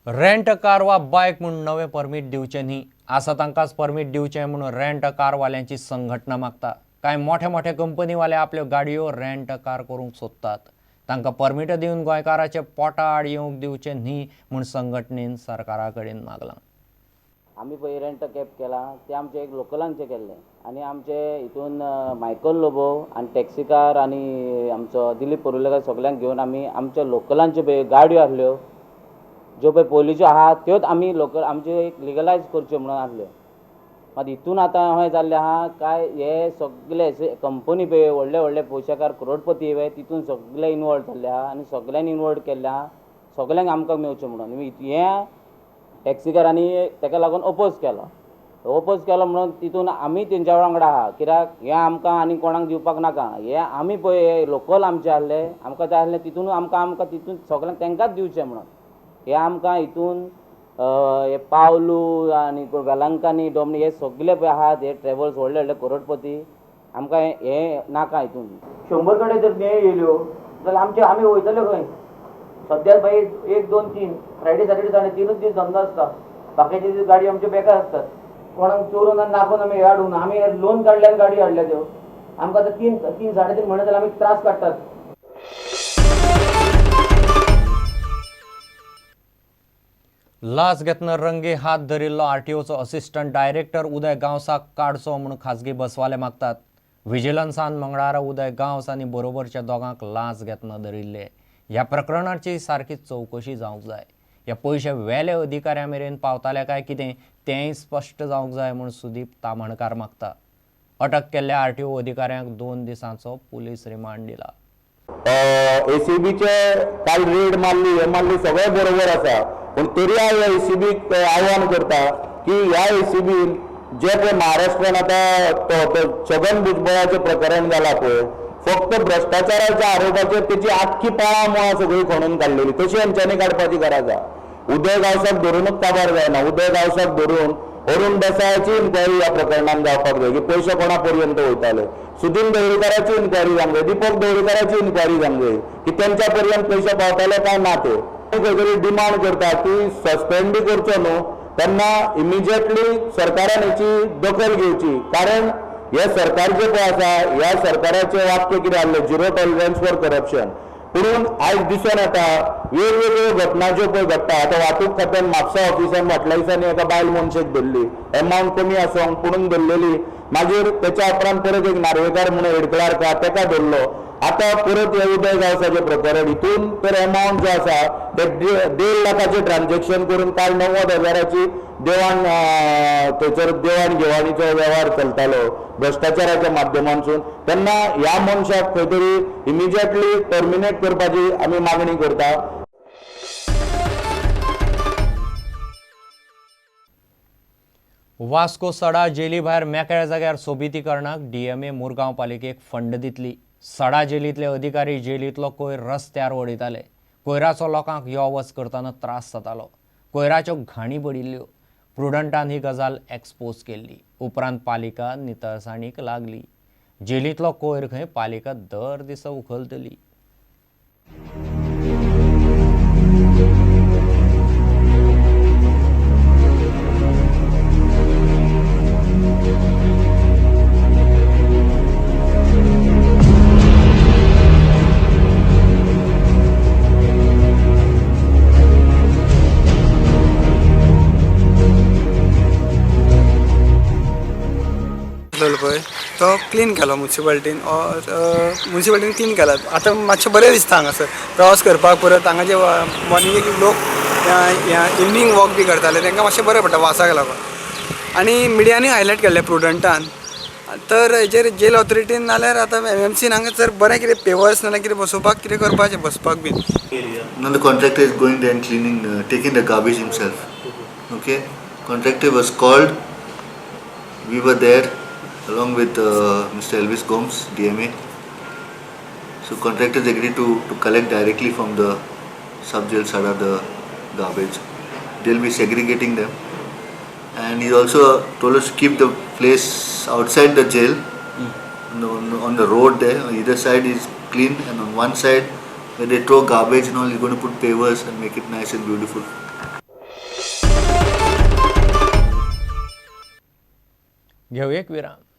Rent car वा बायक म्हूण नवें परमीट दिवचें न्ही, आसा तांकांच परमीट दिवचें म्हणून रेंट कारवाल्यांची संघटना मागता. कांय मोठे मोठे कंपनीवाले आपल्यो गाडयो रेंट कार करूंक सोदतात. तांकां परमीट दिवन गोंयकाराचे पोटा आड येवंक दिवचें न्ही म्हूण संघटनेन सरकारा कडेन मागलां. आमी पळय रेंट कॅब केला ते आमचे एक लोकलांचे केल्ले आनी आमचे हितून मायकल लोबो आनी टॅक्सीकार आनी आमचो दिलीप परुलेकार सगल्यांक घेवन आमी आमच्या लोकलांच्यो पळय गाडयो आसल्यो ज्यो पळय पयलींच्यो आहा त्योच आमी लोकल आमच्यो एक लिगलायज करच्यो म्हणून आसल्यो. मात हितून आतां अशें जाल्लें आहा काय हे सगले कंपनी पळय व्हडले व्हडले पयशेकार करोडपती पळय तितून सगले इनवॉल्व जाल्ले आहा आनी सगल्यांनी इनवॉल्व केल्लें आहा सगल्यांक आमकां मेळचें म्हणून. हें टॅक्सीकारांनी ताका लागून ओपोज केलो. ओपोज केलो म्हणून तितून आमी तेंच्या वांगडा आहा कित्याक हें आमकां आनी कोणाक दिवपाक नाका. हें आमी पळय लोकल आमचे आसले आमकां जाय आसलें तितून आमकां आमकां तितून सगल्यांक तांकांच दिवचें म्हणून. हे आमकां हितून हे पावलू आनी वेलंकानी डोमनी हे सगले पळय आहात हे ट्रॅवल्स व्हडले व्हडले करोडपती आमकां हे नाका हितून. 100 कडेन जर मेळ येयल्यो जाल्यार आमचे आमी वयतले खंय? सद्याक भाई 1 2 3 फ्रायडे सॅटर्डे संडे 3च दीस धंदो आसता, बाकीचे दीस गाडी आमच्यो बेकार आसतात. कोणाक चोरून आनी दाखोवन आमी हे हाडून आमी लोन काडल्यान गाडी हाडल्या त्यो आमकां आतां 3 3 3.5 म्हयने जाल्यार आमी त्रास काडटात. लाच घेतना रंगे हात धरिल्लो आरटीओचो असिस्टंट डायरेक्टर उदय गांवसाक काडचो म्हूण खाजगी बसवाले मागतात. विजिलन्सान मंगळारा उदय गांवस आनी बरोबरच्या दोगांक लाच घेतना धरिल्ले. ह्या प्रकरणाची सारकी चवकशी जावंक जाय. ह्या पयशे वेले अधिकाऱ्यां मेरेन पावताले काय कितें तेंय स्पश्ट जावंक जाय म्हूण सुदीप तामणकार मागता. अटक केल्ल्या आरटीओ अधिकाऱ्यांक 2 दिसांचो पुलीस रिमांड दिला. एसीबीचे काल रेड मारली हे मारली सगळें बरोबर आसा, पूण तरी हांव एसीबीक आव्हान करता की ह्या एसीबीन जे पळय महाराष्ट्रान आतां छगन भुजबळाचें प्रकरण जालां पळय, फक्त भ्रश्टाचाराच्या आरोपाचेर तेची आख्खी पाळां मुळां सगळीं खणून काडलेली, तशी हेंच्यांनी काडपाची गरज आसा. उदय गांवसाक धरूनच काबार जायना, उदय गांवसाक धरून अरुण देसायाची इन्क्वायरी ह्या प्रकरणान जावपाक जाय की पयशे कोणा पर्यंत वयताले, सुदीन ढवळीकाराची इन्क्वायरी जावंक जाय, दीपक ढवळीकाराची इन्क्वायरी जावंक जाय की तेंच्या पर्यंत पयशे पावताले काय ना. ते खंय तरी डिमांड करता की सस्पेंड बी करचो न्हू तेन्ना इमिजिएटली सरकारान हेची दखल घेवची, कारण हे सरकार जे पळय आसा ह्या सरकाराचें वाक्य कितें आहलें झिरो टॉलरन्स फॉर करप्शन, पुणून आयज दिसून येता वेगवेगळ्यो घटना ज्यो पळय घडटा. आतां वाहतूक खात्यान म्हापसा ऑफिसान फाटल्या दिसांनी एका बायल मनशेक धरली, एमावंट कमी आसूंक पुणून धरलेली, मागीर तेच्या उपरांत परत एक नार्वेकार म्हणून हेड क्लार्क आहा तेका धरलो. आतां परत हे उदय गांवसाचें प्रकरण, हितून तर एमावंट जो आसा ते 1.5 लाखाचें ट्रान्झेक्शन करून काल 90,000 देवाण थंयसर देवाण घेवाणीचो वेव्हार चलतालो भ्रश्टाचाराच्या माध्यमांतसून. तेन्ना ह्या मनशाक खंय तरी इमिजिएटली टर्मिनेट करपाची आमी मागणी करता. वास्को सडा जेली भायर मेकळ्या जाग्यार सोबितीकरणाक डीएमए मुरगांव पालिकेक फंड दितली. सडा जेलींतले अधिकारी जेलींतलो कोयर रस्त्यार उडयताले. कोयराचो लोकांक यो वच करतना त्रास जातालो. कोयराच्यो घाणी पडिल्ल्यो. प्रुडंटान ही गजाल एक्सपोज केल्ली. उपरांत पालिका नितळसाणीक लागली. जेलींतलो कोयर खंय पालिका दर दिसा उखलतली. पळय तो क्लीन केलो मुन्सिपालिटीन ऑर मुन्सिपालिटीन क्लीन केला. आतां मातशें बरें दिसता हांगासर प्रवास करपाक. परत हांगा जे मॉर्निंगेक लोक इवनींग वॉक बी करताले तांकां मातशें बरें पडटा वासाक लागून. आनी मिडियांनी हायलायट केल्लें प्रुडंटान. तर हेजेर जेल ऑथॉरिटीन नाल्यार आतां एमएमसीन हांगा जर बरें कितें पेवर्स नाल्यार कितें बसोवपाक कितें करपाचें बसपाक बीन. Now the contractor is going there and cleaning, taking the garbage himself. Okay, contractor was called. We were there along with Mr. Elvis Gomes, DMA. So contractors agreed to collect directly from the sub-jail Sada the garbage. They'll be segregating them. And he also told us to keep the place outside the jail, on the road there. On either side is clean, and on one side where they throw garbage and all, he's going to put pavers and make it nice and beautiful. घेवया एक विराम.